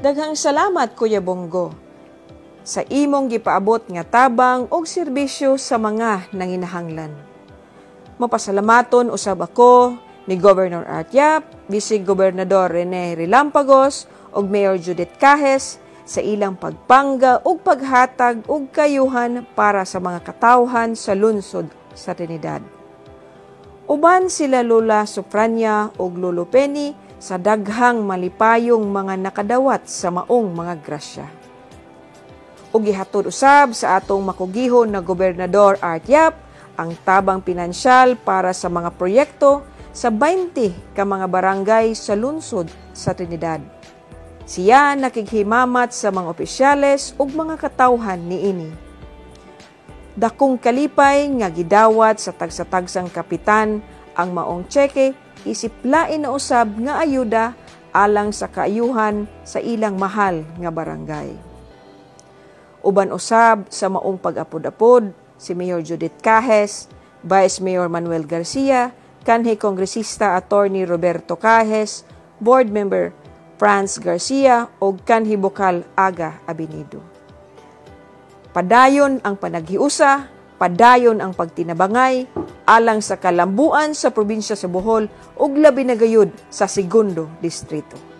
Daghang salamat, Kuya Bong Go, sa imong gipaabot nga tabang og serbisyo sa mga nanginahanglan. Mapasalamaton usab ako ni Governor Art Yap, Vice Gobernador Rene Relampagos ug Mayor Judith Cajes sa ilang pagpangga ug paghatag og kayuhan para sa mga katawhan sa Lungsod sa Trinidad. Uban sila Lola Sofrania ug Lolo Penny sa daghang malipayong mga nakadawat sa maong mga grasya. Ug gihatod usab sa atong makugihon na Gobernador Art Yap ang tabang pinansyal para sa mga proyekto sa 20 ka mga barangay sa Lungsod sa Trinidad. Siya nakighimamat sa mga opisyales ug mga katawhan niini. Dakong kalipay nga gidawat sa tagsa-tagsang kapitan ang maong tseke isip lain na usab nga ayuda alang sa kaayuhan sa ilang mahal nga barangay. Uban usab sa maong pag-apod-apod si Mayor Judith Cajes, Vice Mayor Manuel Garcia, kanhi Kongresista Attorney Roberto Cajes, Board Member Franz Garcia ug kanhi Bokal Aga Abinido. Padayon ang panaghiusa, padayon ang pagtinabangay alang sa kalambuan sa probinsya sa Bohol ug labi na gayud sa segundo distrito.